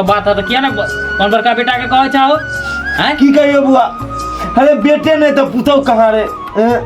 बात है तो किया ना कौन बड़का बेटा के कहै छहो हैं? की कहियो बुआ, अरे बेटे नहीं तो पुतहु कहाँ रे? हैं?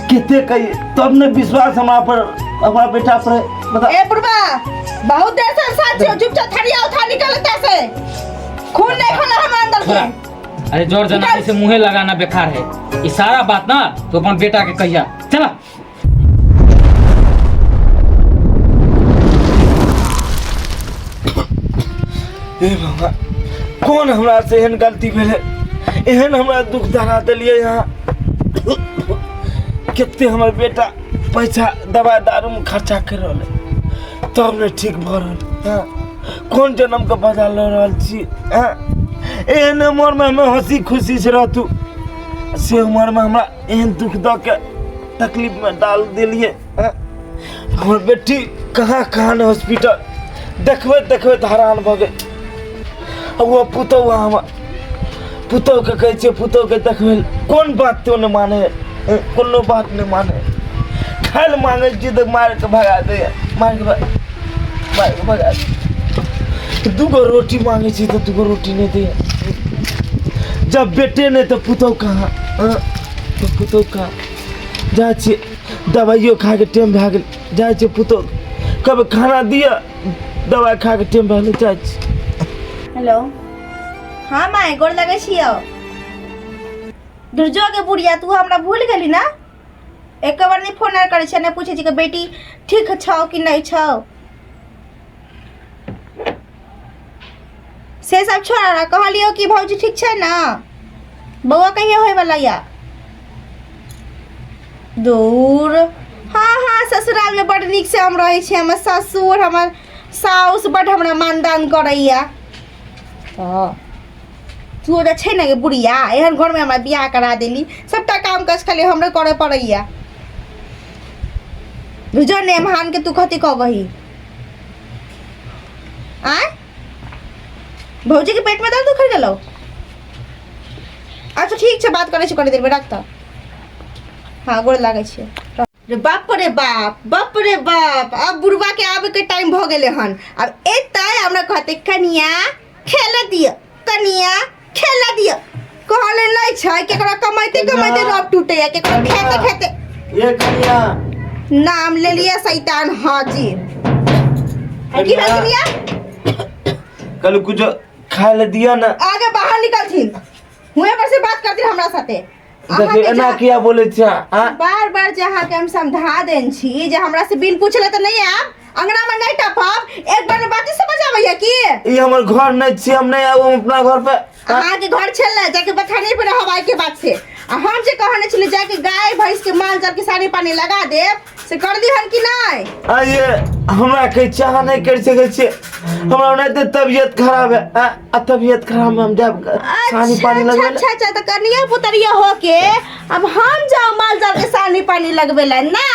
कते कहिए तब ने विश्वास हमरा पर, हमारा बेटा पर है। बता। ए बुढ़बा, बहुत देर से साथ छियो, चुपचाप थरिया उठा निकल एतऽ से। खून नहीं खोला हम अंदर के। अरे जोर जनानी से मुंहे लगाना बेकार है। ये सारा बात ना तो अपन बेटा के कहिया। चला। हे भगवान, कोन हमरा से एहन गलती भेलै, एहन हमरा दुख धरा देलियै यहाँ। कते हमर बेटा पैसा दवाइ दारूमे खर्चा करि रहल है तब नहि ठीक भऽ रहल। हँ, कोन जन्मके बदला लऽ रहल छी? हँ, एहन उमरमे हमे हँसी खुशी से रहतू, से उमरमे हमरा एहन दुख दऽ के तकलीफमे डाल देलियै। हँ, हमर बेटी कहाँ कहाँ ने हॉस्पिटल देखबैत देखबैत हैरान भऽ गेल। आ ओ पुतहु, हमर पुतहुके कहै छियै, पुतहुके देखबै लए, कोन बात तो नहि मानै है, कोनो बात नहि मानै है। खाय लए मांगै छियै तऽ मारि कऽ भगा दैए, मारि कऽ भगा दैए। दूगो रोटी मांगै छियै तऽ दूगो रोटी नहि दैए। जब बेटे नहि तऽ पुतहु कहाँ? हँ, तऽ पुतहु कहाँ? जाइ छियै, दबाइयो खायके टाइम भए गेल। जाइ छियै पुतहु कहबै खाना दिअ, दबाइ खायके टाइम भए गेल, जाइ छी। हेलो, हाँ माय, गोर लगै छियौ। दुर्जो के बुढ़िया, तू हमरा भूल गेली ना? एक बार नहीं फोन आर करै छै, नहि पूछै छै कि बेटी ठीक छौ कि नहीं छौ। से सब छोड़, कहलियौ कि भौजी ठीक छै ना? बौआ कहिया होय वाला या? दूर। हाँ हाँ, ससुराल में बड़ नीक से हम रहै छी। हमर ससुर, हमर साउस बड हमरा मानदान करैया। हाँ, तू जे छै ने गे बुढ़िया, एहन घरमे हमरा बियाह करा देली, सबटा काम काज खाली हमरे करे पड़ैया। बुझो ने महान के तू कथी कहबही? आँय, भौजी के पेट में दर्द उखड़ गेलौ? अच्छा ठीक छै, बात करै छी कनी देरमे, राख तऽ। हाँ, गोर लागै छियै। रे बाप रे बाप, बाप रे बाप, आब बुढ़वा के आबे के टाइम भऽ गेलै हन। आब एतै हमरा कहतै कनिया खेले दिअ, कनिया खेले दिअ। कहले नहि छै केकरो कमैते कमैते रब टूटैया, केकरो खेते खेते। ये कनिया नाम ले लिया शैतान हाजी। की भेल कनिया? कल कुछ खाय ले दिया ना। आगे बाहर निकलथिन, हुए पर से बात करथिन हमरा साथे। देखियौ एना किया बोलै छियै अहाँ? बार बार जे अहाँके हम समझा देन छी जे हमरा से बिन पूछले तऽ नहि आयब, अंगना में नहीं टपब, एक बार में बात समझ आबैया की? ई हमर घर नहीं छी, हम नहीं आबू, हम अपना घर पे। अहाँके घर छल जाके बथाने पर रहब आइ के बाद से। आ हम जे कहने छली जाके गाय भैंस के माल जाल के सानी पानी लगा देब, से कर दिहन कि नहीं? आइए हमरा कहै छी अहाँ नहीं कर सकै छियै, हमरा ओनाहिते तबियत खराब है। आ तबियत खराब में हम जायब सानी पानी अच्छा लगबै अच्छा अच्छा, तऽ कनिया पुतरिया होके अब हम जाओ माल जाल के सानी पानी लगबे ला ना,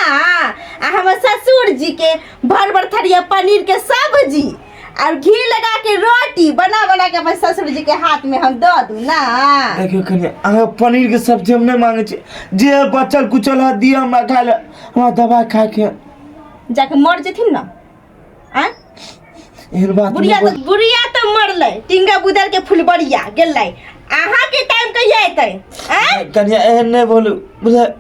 आ हमर ससुर जी के भर भर थरिया पनीर के सब्जी और घी लगा के रोटी बना बना के अपन ससुर जी के हाथ में हम दऽ दू ना। देखियौ कनिया, अहाँ पनीर के सब्जी हम नहीं मांगे छी, जे बचल कुचल है दिअ हमरा खाय ले, हमरा दवाइ खाय के। जाके मर जेथिन ना? आँय, एहन बात बुढ़िया नहि तऽ बुढ़िया तऽ मरलै, टिंगा बुदर के फुलबरिया गेलै, अहाँके टाइम कहिया एतै? आँय कनिया, एहन नहि बोलू, बुझल?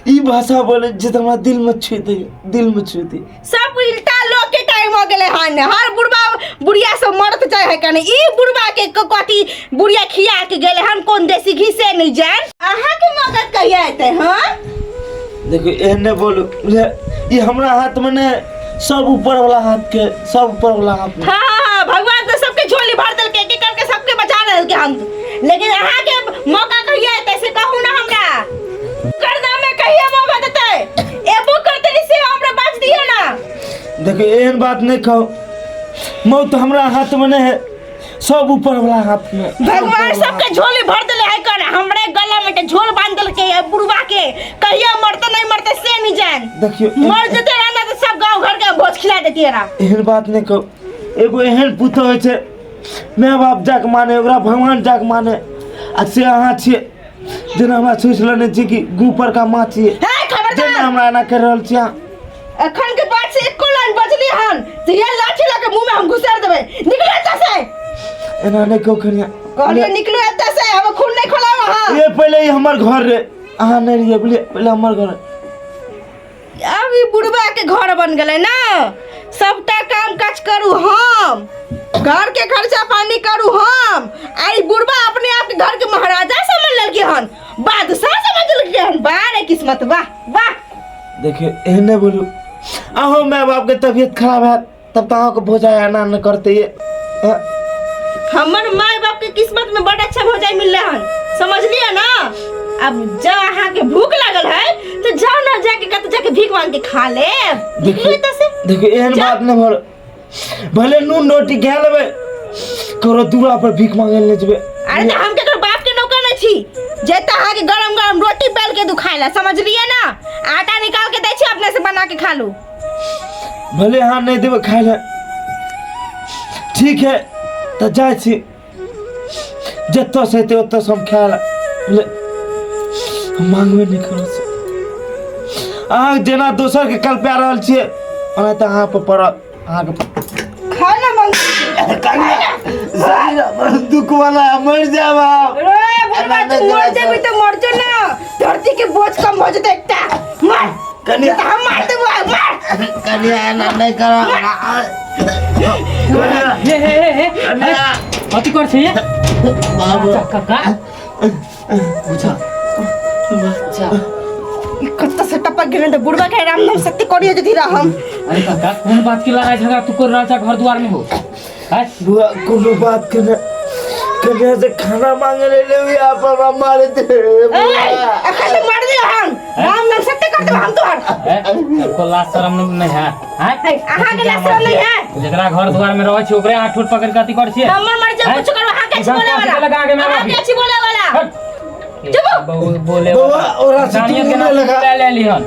ई भाषा बोलै छियै तऽ हमरा दिलमे छुइ दैए, दिलमे छुइ दैए। सब उल्टा लोग के टाइम हो गेलै हन। हर बुढ़बा बुढ़िया सब मरत जाय है कने, ई बुढ़बा के कथी बुढ़िया खिया के गेलै हन, कोन देसी घी से नहीं जान। अहाँके मदद कहिया एतै? हाँ देखियौ एहन नहि बोलू, बुझल? ई हमरा हाथमे नहि, सब ऊपर वाला हाथ के, सब ऊपर वाला हाथ में। हाँ हाँ हाँ, भगवान तो सबके झोली भर देलकै, एक एक करके सबके बचा देलकै हम, लेकिन अहाँके मौका कहिया एतै से कहू ना हमरा। करना में कहिया मौका देतै? एबो करते से हमरा बाज दियो ना। देखियौ एहन बात नहीं कहू, मौत हमरा हाथ में नहीं है, सब ऊपर वाला हाथ में। भगवान सबके झोली भर देले है कर, हमरे गला में के झोल बांध देलकै है बुढ़वा के, कहिया मरते नहीं मरते से नहीं जान। देखियौ मर जते रहना तो सब गांव घर के भोज खिला देती है ना। एहन बात नहीं कहू, एगो एहन पुतोह होइ छै माय बाप जाके माने, ओकरा भगवान जाके माने, आ से अहाँ छियै जेना हमरा सोचि लेने छी कि गू पर का माँ छियै, हे खबरदार, जेना हमरा एना करि रहल छी अहाँ। अखन के बाद से एको लाइन बजली हन तो ये लाठी लके मुंह में हम घुसेर देबै। निकले एतऽ से। एना नहि कहू कनिया। कहलियो निकलू एतऽ से, हम खून नहीं खोलाब अहाँ। ये पहिले ई हमर घर रे, अहाँ नहि रहियै बुझलियै, पहिले हमर घर। अब ई बुढ़बा के घर बन गेलै ना, सबटा काम काज करू हम, घर के खर्चा पानी करू हम, आ ई बुढ़बा अपने आप के घर के महाराजा समझ लेलकै हन, बादशाह समझ लेलकै हन। वाह रे किस्मत, वाह वाह। देखियौ एहन नहि बोलू, अहूँ माय बापके तबियत खराब हैत तब तऽ अहाँके भौजाइ एना नहि करतै ये। हँ? हमर माय बाप के किस्मत में बड़ अच्छा भौजाई मिलले हन, समझलिए ना। अब जब अहाँ के भूख लागल है तो जाओ ना, जाके कत जाके भीख मांग के खा ले। देखियो देखियो एहन बात नहि भर, भले नून रोटी खा लेबै, ककरो दूरा पर भीख मांगे ले जेबै। अरे तो हम केकरो बाप के नौकर नहीं छी जे त अहाँ के गरम गरम रोटी बेल के दू खाए ला, समझलिए ना। आटा निकाल के दै छी, अपने से बना के खा लू। भले अहाँ नहि देबै खाय लए, ठीक है तऽ जाइ छी, जतऽसँ हेतै ओतऽसँ हम खाय लए हम मांगबे नहि करब। अहाँ जेना दोसरके कल्पा रहल छियै ओना तऽ अहाँ पर पड़त अहाँके खाना मांग दुख वाला मरि जायब आब। रे बुढ़वा, तू मर जेबी तऽ मर जो ना, धरती के बोझ कम हो जेतै एकटा। मर कनि तऽ हम मार देबो, मार। कनि एना नहि कर। हे हे हे हे, कथी कर छै बाबू काका? बुझा बुझा। ई कत्ता से टपक गेलै तऽ बुढ़वा के राम नाम सत्य करियो जे धीरा हम। अरे काका, कोन बात की लड़ाई झगड़ा तू कर रहल छ घर द्वार में हो? हैं? बुआ कोनो बात के ने कन्या से खाना मांगे ले ले भी आप हमरा मारे दे। अखन तो मार दियो हम, राम नाम सत्य कर देब हम तोहर। हैं? सबको लाज शरम नहीं है, हैं? अहाँ के लाज शरम नहीं है? जेकरा घर द्वार में रहै छै ओकरे हाथ ठोर पकड़ के अथी कर छियै। हमर मर्जी हैं? कुछ करो, अहाँ के इधर बोले काफी वाला, लगा के मारा अहाँ भी। के अच्छी बोले वाला। हट। चुप। बोले बौआ, ओकरा से इंसानियत तू के नाम मुँह लगा। ले ले लिहन।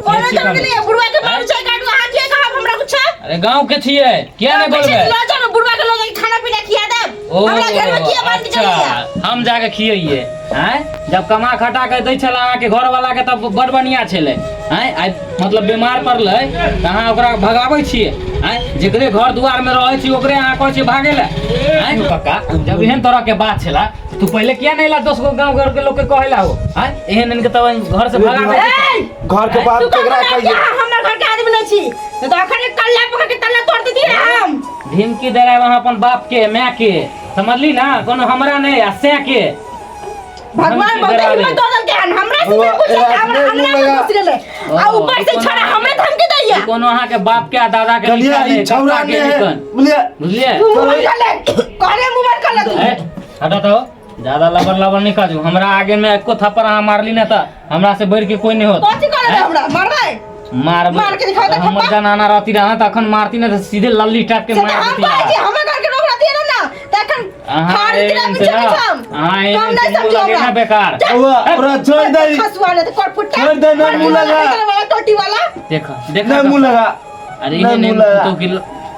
कोनो जरूरी नहीं है, बुढ़वा के मारू चाहे काटू, अहाँ के कहब हमरा कुछ? अरे गांव के छियै, किया नहीं गाँव के बोलबै? छियै, लऽ जाउ ने, बुढ़वा के लऽ जाके खाना पीना खिया देब। ओ, हमरा घर में किया बांध के अच्छा, चलिए? हम जाके खियैये आँय? जब कमा खटा के दै छलै अहाँके घरवाला के तब बड़ बढ़िया छलै आँय? आइ मतलब बीमार पड़लै तऽ अहाँ ओकरा भगाबै छियै आँय? जेकरे घर दुआर में रहै छी ओकरे अहाँ कहै छियै भागे लए आँय? कक्का, जब एहन तरह के बात छला तू पहले किया नहीं ला दस गो गांव घर के लोग के कहेला हो आँय? एहन एहन के तब घर से भगा दे। ए, घर के बात तू केकरा कहाँ कहिए? हमरा घर के आदमी नहीं छी, नहीं तो अखन कल्ला पकड़ के तल्ला तोड़ देती हम। धमकी दे रहा है वहाँ अपन बाप के माय के, समझली ना, कोनो हमरा नहीं आ से के। भगवान धमकी बहुत डरा हिम्मत दे। दऽ देलकै हन, हमरा से बौआ, पूछे ए, हमरा अपने अंगना मुँह में लगा। घुस गेलै आ ओ, ऊपर से ई छोड़ा हमरा धमकी दैया। ई कोनो अहाँ के बाप के आ दादा के कनिया लिखल ई है, छौड़ा काका के ने है लिखल। बुझलिए? बुझलिए? तू मुँह बंद कर ले, कहले मुँह बंद कर ले तू। ए, हटा तो ज्यादा लबर लबर नहीं काजू, हमरा आगे में एको थप्पड़ अहाँ मारली ना त हमरा से बढ़ के कोई नहीं होत। कथी करे हमरा मारबै? मारबै। मार के दिखाओ तऽ हमर थप्पड़। जनाना रहती रहा त अखन मारती ना त सीधे लल्ली टाप के से तऽ मार हम देती कहै छी रहा। हमर घर के लोग रहती ना त अखन अहाँ फाड़ देती एहन पीछे से ना, पीछे हम। अहाँ एहन कम नहीं से मुँह समझो लगे ना हमरा। बेकार। बौआ, ओकरा छोड़ दे। खसुआ ने तऽ करफुट्टा। छोड़ दे, ना मुँह लगा। वाला टोटी वाला। देख देख ना मुँह लगा। अरे ना एहन मुँह एहन लगा। तो कि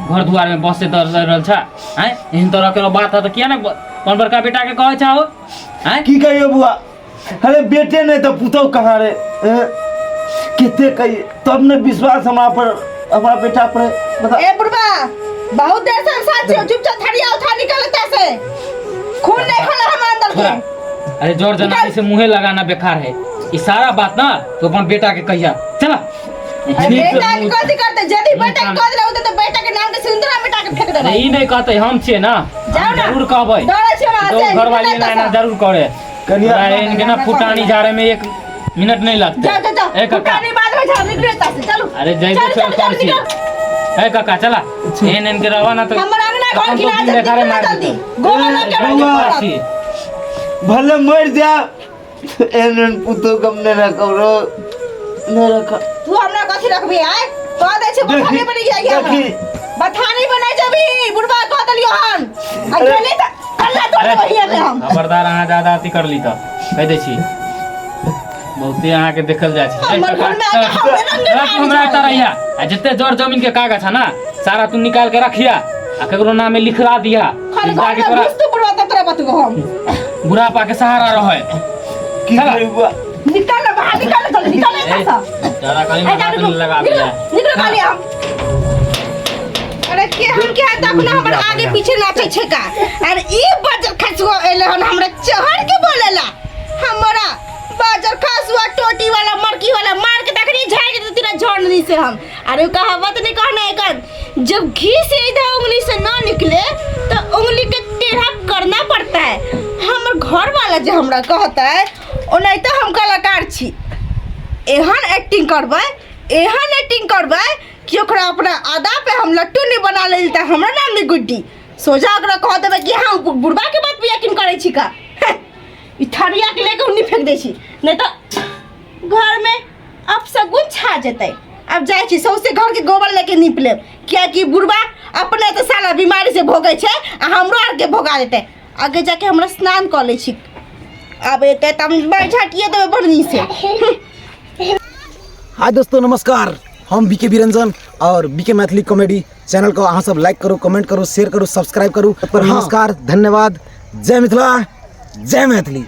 घर दुआर में बसे दर रहल छ हैं? एहन तरह के बात है त किया ना अपन बड़का बेटा के कहै छहो हैं? की कहियो बुआ, अरे बेटे नहीं तो पुतहु कहाँ रे? हैं? केते कहिए तब ने विश्वास हमरा पर, हमरा बेटा पर है। बता। ए बुढ़बा, बहुत देर से हम साथ छियो, चुपचाप थरिया उठा निकल एतऽ से। खून नहीं खोला हम अंदर के। अरे जोर जनानी से मुंहे लगाना बेकार है, ये सारा बात ना तो अपन बेटा के कहिया चला। अरे बेटा के कथी करते? यदि बेटा के कह देलहुँ तऽ बेटा के नाम के सिंदूर मिटा के फेंक देबै। अरे ई नहीं कहते हम छियै ना, जाओ ना। जरूर कहबै। डरै छियै हम तो अहाँ से, घर वाली निकल ना ना एतऽ से। जरूर करे। कनिया- हमरा इनके ना फुटानी झाड़े में 1 मिनट नहीं लगते। जाओ जाओ जाओ। ए काका। फुटानी बाद में झाड़, निकलो एतऽ से, चलू। अरे जइबे चलू, चल चलू, चलू, कर छी। निकलो। ए काका चला, एहन एहन के रहवा ना तो हमर अंगना घर अपन तो घिना दिन जल्दी, देखारे निकलो मार जल्दी। देतौ। गोबर लऽ के बौआ। बैठल छी। भले मर जा, एहन एहन पुतहु कम नहीं रखब रो, नहीं रखब। तू हमरा कथी रखबी आय? कह दै छै बथानी बनि जाइ देखी। बथानी बनाइ जेबी, बुढ़बा कह देलियो हन। आ गेली तऽ कल्ला तोड़ देबै हियाँ पे हम। खबरदार अहाँ ज्यादा अथी करली तऽ कहि दै छी बहुते अहाँके देखल जाइ छै। हमर घरमे आके हमरे रंगे रख हमरा एतऽ रहिया आ जते जर जमीन के कागज है ना सारा तू निकाल के रखिया आ केकरो नाम में लिखवा दिया खाली घर ताकि में तोरा घुस तू बुढ़बा तब तोरा बतबो हम। बुढ़ापा के सहारा रहे। की चला। करी बुआ? निकल ना बाहर, निकल ना जल्दी, निकल एतऽ से। ज्यादा कहीं ए, जा, हाथ निकलो, लगा निकलो, दिया। निकलो खाली हम। अरे के हम के है तखन हमर आगे पीछे नाचै छै का? अरे ई से हम। अरे कहावत नहीं कहना है, जब घी सीधा उंगली से ना निकले तो उंगली के टेढ़ा करना पड़ता है। हमर घर वाला जे हमरा कहता है ओनाहिते हम कलाकार छी। एहन एक्टिंग करबै, एहन एक्टिंग करबै कि ओकरा अपना अदा पे हम लट्टू नहीं बना लेल तऽ हमरा नाम नहीं गुड्डी। सोझा ओकरा कह देबै कि हाँ बुढ़बा के बात पे यकीन करै छी का। ई थरिया के लेके उन्नी फेंक दै छी, नहीं तो घर में अब सगुन छा जेतै। अब जाइ छी सौंसे घर के गोबर लेके नीप लेब, कियाकि बुढ़बा अपने तऽ साला बीमारी से भोगै छै आ हमरो आरके भोगा देतै। आगे जाके हमरा स्नान कऽ लै छी, अब एतै तऽ हम झाटिए देबै बढ़नी से। हाय दोस्तों नमस्कार, हम बीके बिरंजन और बीके मैथिली कॉमेडी चैनल को अहाँ सब लाइक करू, कमेंट करू, शेयर करू, सब्सक्राइब करू। पर नमस्कार, धन्यवाद, जय मिथिला, जय मैथिली।